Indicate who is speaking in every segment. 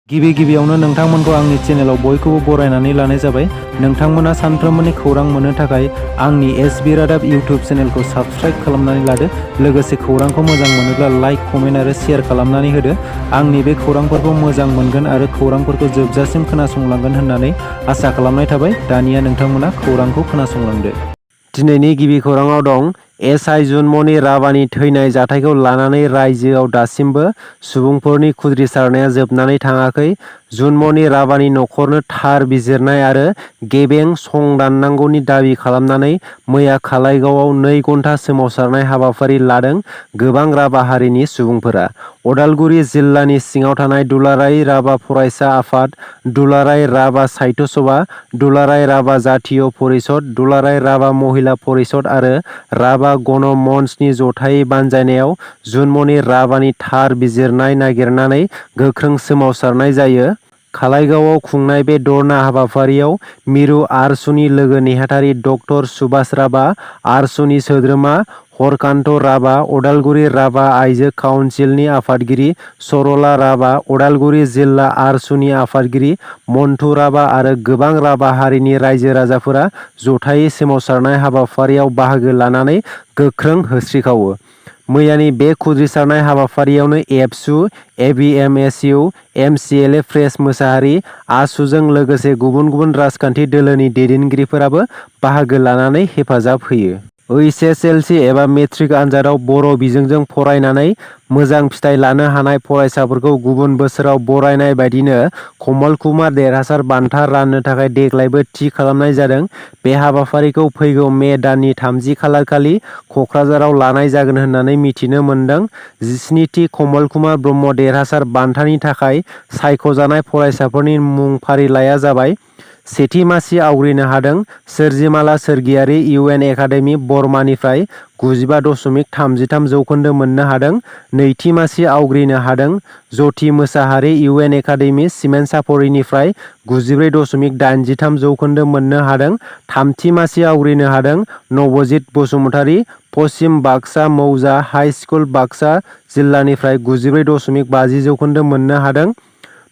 Speaker 1: गिबियावनो नोंथांमोनखौ आंनि चेनेलाव बयखौबो बरायनानै लानाय जाबाय। नोंथांमोना सानफ्रोमबोनि खौरां मोननो थाखाय आंनि एसबि रादाब इउटिउब चेनेलखौ साबस्क्राइब खालामनानै लादो। लोगोसे खौरांखौ मोजां मोनोब्ला लाइक, कमेन्ट आरो शेयार खालामनानै होदो। आंनि बे खौरांफोरखौ मोजां मोनगोन आरो खौरांफोरखौ जोबजासिम खोनासंलांगोन होननानै आसा खालामनाय थाबाय। दानिया नोंथांमोना खौरांखौ खोनासंलांदो। दिनैनि गिबि खौराङाव दं एसआइ जुनमनि राभानि थैनाय जाथायखौ लानानै रायजोआव दासिमबो सुबुंफोरनि खुद्रिसारनाया जोबनानै थाङाखै। जुनमनि राभानि नखरनो थार बिजिरनाय आरो गेबें संदाननांगौनि दाबि खालामनानै मैया खालाइगावआव 2 घन्टा सोमावसारनाय हाबाफारि लादों गोबां राभा हारिनि सुबुंफोरा। अदालगुरि जिल्लानि सिङाव थानाय दुलाराय राभा फरायसा आफाद, दुलाराय राभा साहित्य सभा, दुलाराय राभा जातीय परिषद, दुलाराय राभा महिला परिषद आरो राभा गण मंचनि जथायै बानजायनायाव जुनमनि राभानि थार बिजिरनाय नागिरनानै गोख्रों सोमावसारनाय जायो। खालाइगावआव खुंनाय बे धरना हाबाफारियाव मिरु आरसुनि लोगो नेहाथारि डक्टर सुभाष राभा, आरसुनि सोद्रोमा हरकान्त राभा, अदालगुरि राभा आइजो काउन्सिलनि आफादगिरि सरला राभा, अदालगुरि जिल्ला आरसुनि आफादगिरि मन्टु राभा आरो गोबां राभा हारिनि रायजो राजाफोरा जथायै सोमावसारनाय हाबाफारियाव बाहागो लानानै गोख्रों होस्रिखावो। मैयानि बे खुद्रिसारनाय हाबाफारियावनो एबसु, एबिएमएसइउ, एमसिएलए प्रेस मोसाहारि, आसुजों लोगोसे गुबुन गुबुन राजखान्थि दोलोनि दैदेनगिरिफोराबो बाहागो लानानै हेफाजाब होयो। ओइचएसएलसि एबा मेट्रिक आनजादाव बर' बिजोंजों फरायनानै मोजां फिथाइ लानो हानाय फरायसाफोरखौ गुबुन बोसोराव बरायनाय बायदिनो कमल कुमार देरहासार बान्था राननो थाखाय देग्लायबो थि खालामनाय जादों। बे हाबाफारिखौ फैगौ मे दाननि 30 खालारखालि कक्राझाराव लानाय जागोन होननानै मिथिनो मोन्दों। 17थि कमल कुमार ब्रह्म देरहासार बान्थानि थाखाय सायख'जानाय फरायसाफोरनि मुं फारिलाइया जाबाय। सेथि मासि आवग्रिनो हादों सोरजिमाला सोरगियारि इउएन एकाडेमि बर्मानिफ्राय 95.33 जौखोन्दो मोननो हादों। नैथि मासि आवग्रिनो हादों ज्यति मोसाहारि इउएन एकाडेमि सिमेन्ट सापरिनिफ्राय 94.83 जौखोन्दो मोननो हादों। थामथि मासि आवग्रिनो हादों नबजित बसुमतारी पश्चिम बाक्सा मौजा हाइ स्कुल बाक्सा जिल्लानिफ्राय 94.50 जौखोन्दो मोननो हादों।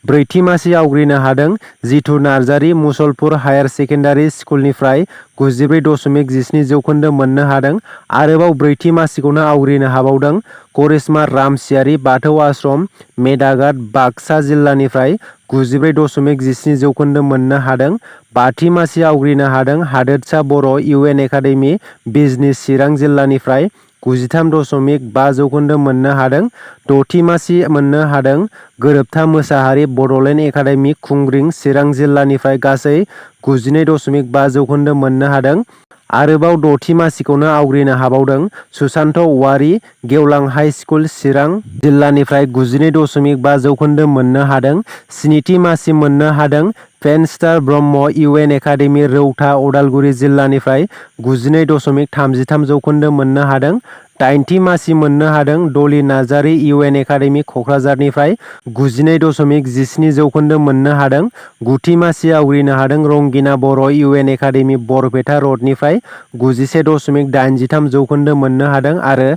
Speaker 1: ब्रैथि मासि आवग्रिनो हादों जितु नार्जारी मुसलपुर हायार सेकेन्डारि स्कुलनिफ्राय 94.17 जौखोन्दो मोननो हादों। आरोबाव ब्रैथि मासिखौनो आवग्रिनो हाबावदों करिश्मा रामसियारि बाथौ आश्रम मेदाघाट बाक्सा जिल्लानिफ्राय 94.17 जौखोन्दो मोननो हादों। बाथि मासि आवग्रिनो हादों हादोरसा बर' इउएन एकाडेमि बिजनि चिरां जिल्लानिफ्राय 93.5 जौखोन्दो मोननो हादों। दथि मासि मोननो हादों गोरोबथा मोसाहारि बडलेण्ड एकाडेमि खुंग्रिं चिरां जिल्लानिफ्राय गासै 92.5 जौखोन्दो मोननो हादों। आरोबाव दथि मासिखौनो आवग्रिनो हाबावदों सुशान्त औवारी गेवलां हाइ स्कुल चिरां जिल्लानिफ्राय 92.5 जौखोन्दो मोननो हादों। स्निथि मासि मोननो हादों फेनस्टार ब्रह्म इउएन एकाडेमि रौता अदालगुरि जिल्लानिफ्राय 92.33 जौखोन्दो मोननो हादों। दाइनथि मासि मोननो हादों डली नार्जारी इउएन एकाडेमि कक्राझारनिफ्राय 92.17 जौखोन्दो मोननो हादों। गुथि मासि आवग्रिनो हादों रंगिना बर' इउएन एकाडेमि बरपेटा रडनिफ्राय 91.83 जौखोन्दो मोननो हादों आरो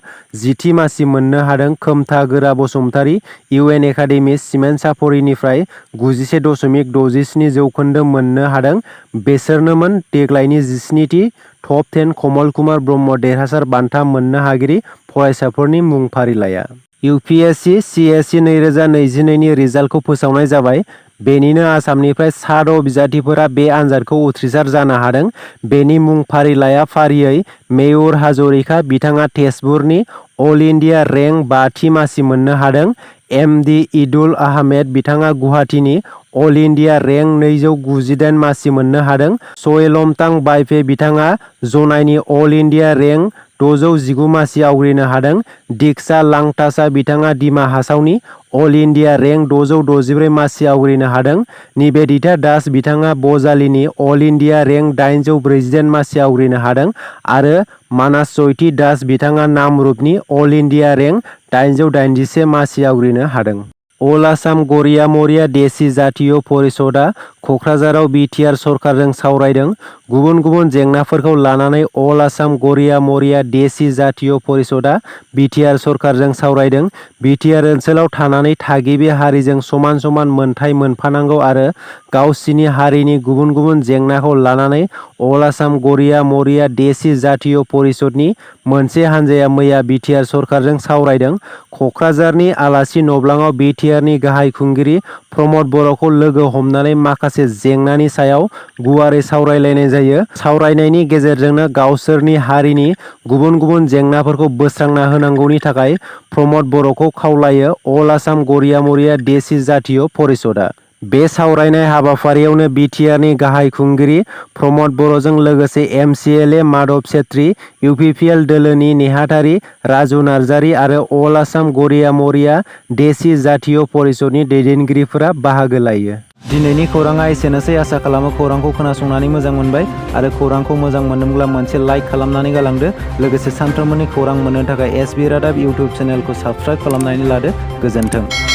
Speaker 1: जिथि मासि मोननो हादों खोमथा गोरा बसुमतारी इउएन एकाडेमि सिमेन्ट सापरिनिफ्राय 91.67 जौखोन्दो मोननो हादों। बेसोरनोमोन देग्लायनि 17थि टप 10 कमल कुमार ब्रह्म देरहासार बान्था मोननो हागिरि फरायसाफोरनि मुं फारिलाइया। UPSC CSE 2022 नि रिजाल्टखौ फोसावनाय जाबाय। बेनिनो आसामनिफ्राय सा 6 बिजाथिफोरा बे आनजादखौ उथ्रिसार जानो हादों। बेनि मुं फारिलाइया फारियै मेयुर हाजरिका बिथाङा तेजपुरनि अल इन्डिया रेंक 5थि मासि मोननो हादों। MD इदुल आहमेद बिथाङा गुवाहाटीनि अल इन्डिया रेंक 298 मासि मोननो हादों। सहेलमतां बाइफे बिथाङा जनाइनि अल इन्डिया रेंक 619 मासि आवग्रिनो हादों। दिक्सा लांटासा बिथाङा दिमा हासावनि अल इन्डिया रेंक 664 मासि आवग्रिनो हादों। निवेदिता दास बिथाङा बजालिनि अल इन्डिया रेंक 848 मासि आवग्रिनो हादों आरो मानास जयति दास बिथाङा नामरुपनि अल इन्डिया रेंक 881 मासि आवग्रिनो हादों। अल आसाम गरिया मरिया देसि जातीय परिषदआ कक्राझाराव बिटिआर सरकारजों सावरायदों। गुबुन गुबुन जेंनाफोरखौ लानानै अल आसाम गरिया मरिया देसि जातीय परिषदआ बिटिआर सरकारजों सावरायदों। बिटिआर ओनसोलाव थानानै थागिबि हारिजों समान समान मोनथाय मोनफानांगौ आरो गावसिनि हारिनि गुबुन गुबुन जेंनाखौ लानानै अल आसाम गरिया मरिया देसि जातीय परिषदनि मोनसे हान्जाया मैया बिटिआर सरकारजों सावरायदों। कक्राझारनि आलासि नब्लाङाव बिटिआरनि गाहाय खुंगिरि प्रमद बर'खौ लोगो हमनानै माखासे जेंनानि सायाव गुवारै सावरायलायनाय जायो। सावरायनायनि गेजेरजोंनो गावसोरनि हारिनि गुबुन गुबुन जेंनाफोरखौ बोस्रांना होनांगौनि थाखाय प्रमद बर'खौ खावलायो अल आसाम गरिया मरिया देसि जातीय परिषदआ। बे सावरायनाय हाबाफारियावनो बिटिआरनि गाहाय खुंगिरि प्रमद बर'जों लोगोसे एमसिएलए माधव छेत्री, इउपिपिएल दोलोनि नेहाथारि राजु नार्जारी आरो अल आसाम गरिया मरिया देसि जातीय परिषदनि दैदेनगिरिफोरा बाहागो लायो। दिनैनि खौराङा एसेनोसै। आसा खालामो खौरांखौ खोनासंनानै मोजां मोनबाय आरो खौरांखौ मोजां मोनदोंब्ला मोनसे लाइक खालामनानै गालांदो। लोगोसे सानफ्रोमबोनि खौरां मोननो थाखाय एसबि रादाब इउटुब चेनेलखौ साबस्क्राइब खालामनानै लादो। गोजोन्थों।